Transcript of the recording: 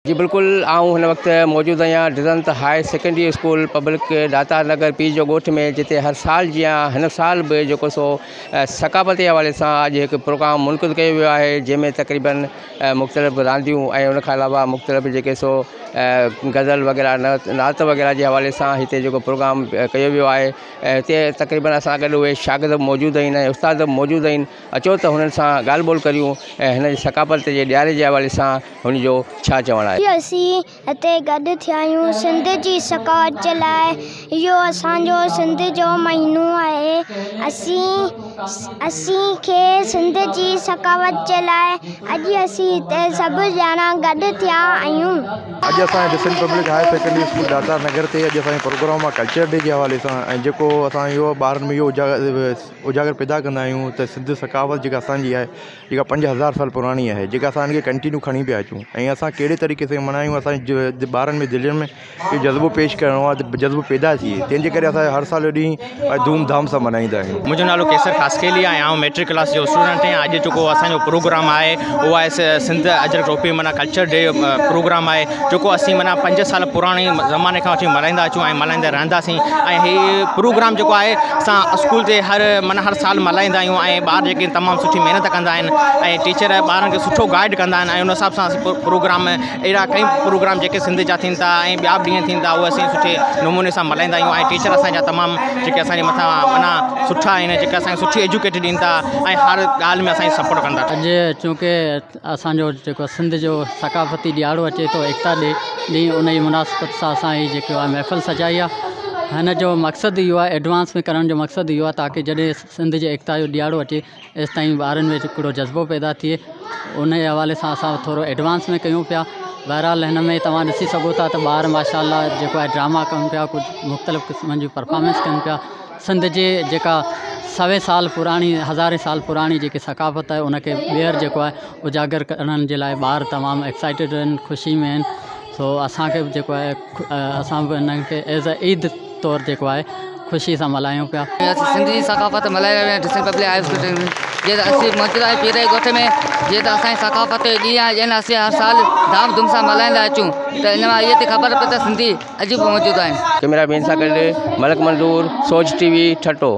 جي بلڪل آئون هن وقت موجود آهيان ڊزنت high secondary school public Datar Nagar Pir جو ڳوٺ ۾ جتي هر سال جيان هن سال به جيڪو سو ثقافتي حوالي سان اڄ هڪ پروگرام منعقد ڪيو ويو آهي جنهن ۾ تقريبن مختلف رانديون ۽ ان کان علاوه مختلف جيڪي سو غزل وغيره نعت وغيره جي حوالي سان هتي جيڪو پروگرام ڪيو ويو آهي ۽ هتي تقريبن اسان گڏ اهي شاگرد به موجود آهن ۽ استاد به موجود آهن اچو ته هنن سان ڳالهه ٻولهه ڪريون ۽ هن جي ثقافت جي ڏياري جي حوالي سان هن جو ڇا چوڻ آهي. اڄ اسين هتي گڏ ٿيا آهيون سنڌ جي ثقافت جي لاء. اهو اسان جو سنڌ جو مهينو آهي. اسين اسين کي سنڌ جي ثقافت جي لاء اڄ اسين هتي سڀ ڄڻا گڏ ٿيا آهيون. اڄ اسان جي Sindh public higher secondary school Datar Nagar تي اڄ اسان جو پروگرام آهي ڪلچر ڊي جي حوالي سان ۽ جيڪو اسان اهو ٻارن ۾ اهو اجاگر پيدا ڪندا آهيون ته سنڌ ثقافت جيڪا اسان جي آهي جيڪا 5000 سال پراڻي آهي جيڪا اسان ان کي ڪنٽينيو کڻي پيا اچون ۽ اسان ڪهڙي طريقي سان ملهايون اسان جي ٻارن ۾ دلين ۾ اهو جذبو پيش ڪرڻو آهي ته جذبو پيدا ٿئي تنهن جي ڪري اسان هر سال جو ڏينهن ڌوم ڌام سان ملهائيندا آهيون. منهنجو نالو قيصر خاصخيلي آهي آئون ميٽرڪ ڪلاس جو اسٽوڊنٽ آهيان اڄ جيڪو اسان جو پروگرام آهي اهو آهي سنڌ اجرڪ ٽوپي معنيٰ ڪلچر ڊي پروگرام آهي جيڪو اسين معنيٰ 5 سال پراڻي زماني کان وٺي ملهائيندا اچون ۽ ملهائيندا رهنداسين ۽ هي پروگرام جيڪو آهي اسان اسڪول تي هر معنيٰ هر سال ملهائيندا آهيون ۽ ٻار جيڪي تمام سٺي محنت ڪندا آهن ۽ ٽيچر ٻارن کي سٺو گائيڊ ڪندا آهن ۽ ان حساب سان اسين پروگرام اهڙا ڪئي پروگرام جيڪي سنڌ جا ٿين ٿا ۽ ٻيا به ڏينهن ٿين ٿا اهي اسين سٺي نموني سان ملهائيندا آهيون ۽ ٽيچر اسانجا تمام جيڪي اسانجي مٿان معنيٰ سٺا آهن جيڪي اسانکي سٺي ايجوڪيٽ ڏين ٿا ۽ هر ڳالهه ۾ اسانجي سپورٽ ڪن ٿا. اڄ چونڪه اسان جو جيڪو سنڌ جو ثقافتي ڏيهاڙو اچي ٿو ايڪتا ڏي ڏينهن ان جي مناسبت سان اسان هي جيڪو آهي محفل سجائي آهي هن جو مقصد اهو آهي ايڊوانس ۾ ڪرڻ جو مقصد اهو آهي تاڪه جڏهن سنڌ جي ايڪتا جو ڏيهاڙو اچي ايس تائين ٻارن ۾ هڪڙو جذبو پيدا ٿئي ان جي حوالي سان اسان ٿورو ايڊوانس ۾ ڪيون پيا بهرحال هن ۾ توهان ڏسي سگهو ٿا ته ٻار ماشاء الله جيڪو آهي ڊراما ڪن پيا ڪجهه مختلف قسمن جون پرفارمنس ڪن پيا سنڌ جي جيڪا سوين سال پراڻي هزارين سال پراڻي جيڪي ثقافت آهي ان کي ٻيهر جيڪو آهي اجاگر ڪرڻ جي لاء ٻار تمام ايڪسائيٽيڊ آهن خوشي ۾ آهن سو اسانکي به جيڪو آهي اسان به انهن کي ايز اي عيد طور جيڪو آهي خوشي سان ملهايون پيا. اسين سنڌ جي ثقافت ملهائي رهيا آهيون ڊسن پبلڪ هاء اسڪول ۾ جيئن ته اسين موجود آهيون پير جي ڳوٺ ۾ جيئن ته اسان جي ثقافت جو ڏينهن آهي جنهن اسين هر سال ڌام ڌوم سان ملهائيندا اچون ته ان مان اها ٿي خبر پئي ته سنڌي اڄ به موجود آهن. ڪئميرا مين سان گڏ ملڪ منظور، سوچ ٽي وي، ٺٽو.